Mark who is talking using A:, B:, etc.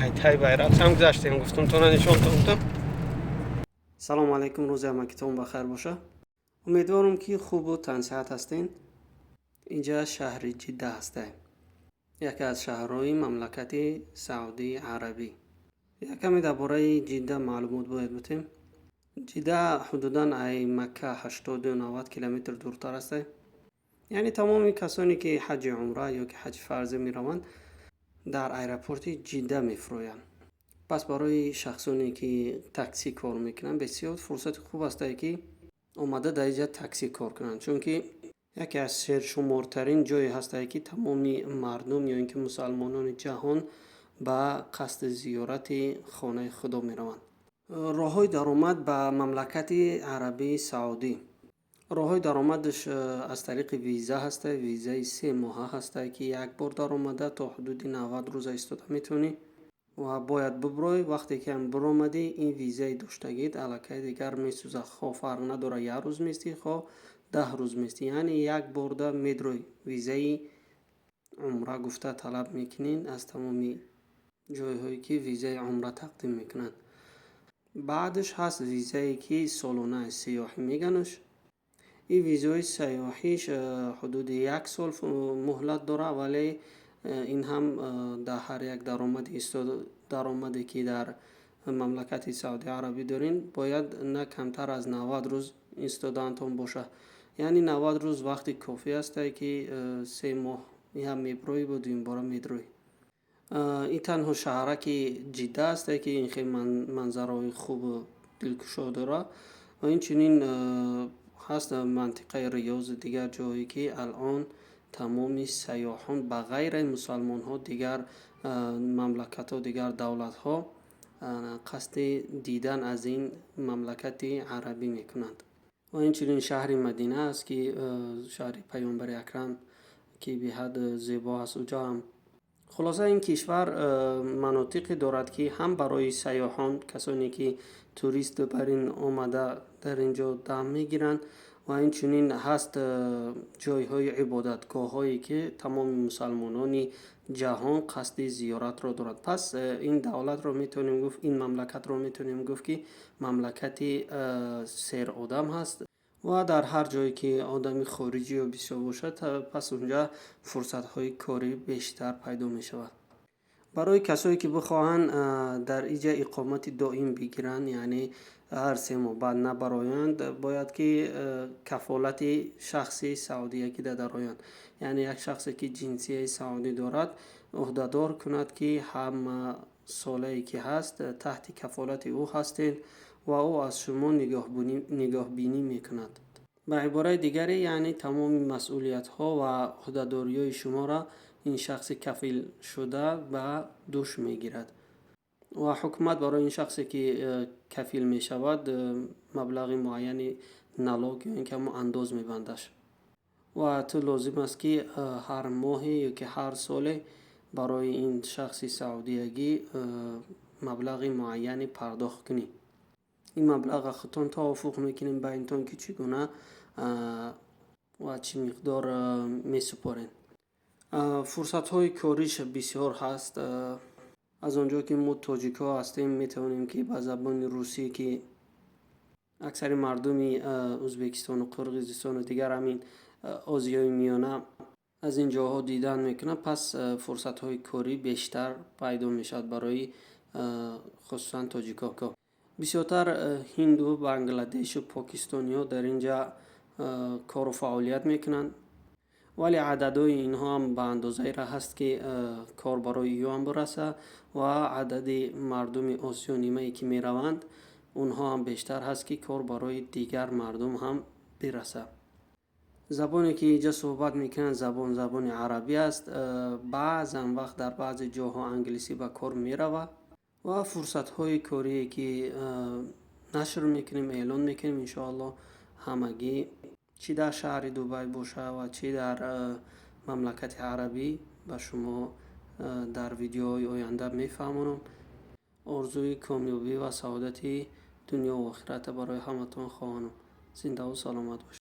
A: Ай байрақшам гузаштем, гуфтум, тона нишонтон гуфтам. Салому алайкум, рӯзи ҳамакитон ба хайр боша. Умедворам, ки хубу тансиҳат ҳастен. Инҷа шаҳри Ҷидда ҳастаем, яке аз шаҳрҳои мамлакати Саудии Арабӣ. Якаме дар бораи Ҷидда маълумот бояд бутем. Ҷидда ҳудудан ай Макка 80-90 километр дуртар ҳастай. Яъне тамоми касоне, ки ҳаҷи умра ё ки ҳаҷи фарзӣ мераванд, дар аэропорти Ҷидда мефуроянд. Пас барои шахсоне, ки таксӣ кор мекунанд, бисёр фурсати хуб ҳастае, ки омада дар инҷа таксӣ кор кунанд, чунки яке аз сершумортарин ҷое ҳастае, ки тамоми мардум ё ин ки мусалмонони ҷаҳон ба қасди зиёрати хонаи Худо мераванд. Роҳҳои даромад ба мамлакати Арабии Саудӣ. Роҳҳои даромадаш аз тариқи виза ҳастай. Визаи 3 моҳа ҳастай, ки як бор даромада, то ҳудуди 90 рӯза истода метавонӣ ва бояд бубурой. Вақте ки ҳам биромадӣ, ин визаи доштагит аллакай дигар месӯзад. Хо фарқ надорад, як рӯз местӣ, хо 10 рӯз местӣ, яъне як борда медрой. Визаи умра гуфта талаб мекунед аз тамоми ҷойҳое, ки визаи умра тақдим мекунанд. Баъдаш ҳаст визае, ки солона, сайёҳӣ меганаш. Ин визаҳои сайёҳиш ҳудуди як сол муҳлат дорад, вале ин ҳам дар ҳар як даромаде, ки дар мамлакати Саудии Арабӣ дорем, бояд на камтар аз 90 рӯз истодаантон бошад. Яъне 90 рӯз вақти кофӣ ҳастае, ки 3 моҳ ям мебурӯӣ бо дуюмбора медурӯӣ. Ин танҳо шаҳраки Ҷидда ҳастае, ки ин хел манзараҳои хубу дилкушо дорад, ва инчунин ҳаст мантиқаи Риёзу дигар ҷоҳое, ки алъон тамоми сайёҳон, ба ғайри мусалмонҳо, дигар мамлакатҳо, дигар давлатҳо қасди дидан аз ин мамлакати арабӣ мекунанд. Ва инчунин шаҳри Мадина аст, ки шаҳри Паёмбари Акрам, ки беҳад зебо аст уҷо ҳам. Хулоса, ин кишвар манотиқе дорад, ки ҳам барои сайёҳон, касоне ки турист бар ин омада, дар ин ҷо дам мегиранд, ва инчунин ҳаст ҷойҳои ибодатгоҳҳое, ки тамоми мусалмонони ҷаҳон қасди зиёратро дорад. Пас ин давлатро метавонем гуфт, ин мамлакатро метавонем гуфт, ки мамлакати серодам ҳаст ва дар ҳар ҷое ки одами хориҷиё бисёр бошад, пас унҷа фурсатҳои корӣ бештар пайдо мешавад. Барои касое, ки бихоҳанд дар иҷа иқомати доим бигиранд, яъне ҳар 3 моҳ баъд набароянд, бояд ки кафолати шахси саудиягида дароянд. Яъне як шахсе, ки ҷинсияи саудӣ дорад, ӯҳдадор кунад, ки ҳама солае ки ҳаст, таҳти кафолати ӯ ҳастед ва ӯ аз шумо нигоҳбинӣ мекунад. Ба ибораи дигаре, яъне тамоми масъулиятҳо ва ӯҳдадориҳои шуморо ин шахси кафилшуда ба дӯш мегирад. Ва ҳукумат барои ин шахсе, ки кафил мешавад, маблағи муайяни налог ё ин ки ҳамон андоз мебандаш. Ва ту лозим аст, ки ҳар моҳе ё ки ҳар соле барои ин шахси саудиягӣ маблағи муайяне пардохт кунӣ. Ин маблағ худтон тавофуқ мекунем байнтон, ки чӣ гуна ва чӣ миқдор месупоред. Фурсатҳои кориш бисёр ҳаст. Аз он ҷое ки мо тоҷикҳо ҳастем, метавонем, ки ба забони русӣ, ки аксари мардуми Ӯзбекистону Қирғизистону дигар ҳамин Осиёи Миёна аз ин ҷоҳо дидан мекунанд, пас фурсатҳои корӣ бештар пайдо мешавад барои хусусан тоҷикҳо. Бисёртар ҳинду, бангладешу покистониҳо дар ин ҷа кору фаъолият мекунанд, вале ададҳои инҳо ҳам ба андозаеро ҳаст, ки кор барои ё ҳам бираса, ва адади мардуми Осиё нимае, ки мераванд, онҳо ҳам бештар ҳаст, ки кор барои дигар мардум ҳам бираса. Забоне, ки инҷа суҳбат мекунанд, забон забони арабӣ аст. Баъзан вақт дар баъзе ҷоҳо англисӣ ба кор меравад. Ва фурсатҳои корие, ки нашр мекунем, эълон мекунем, иншоаллоҳ, ҳамагӣ, чӣ дар шаҳри Дубай боша ва чӣ дар мамлакати арабӣ, ба шумо дар видеоҳои оянда мефаҳмонам. Орзуи комёбӣ ва саодати дунёву охирата барои ҳаматон хоҳонам. Зиндаву саломат бошед.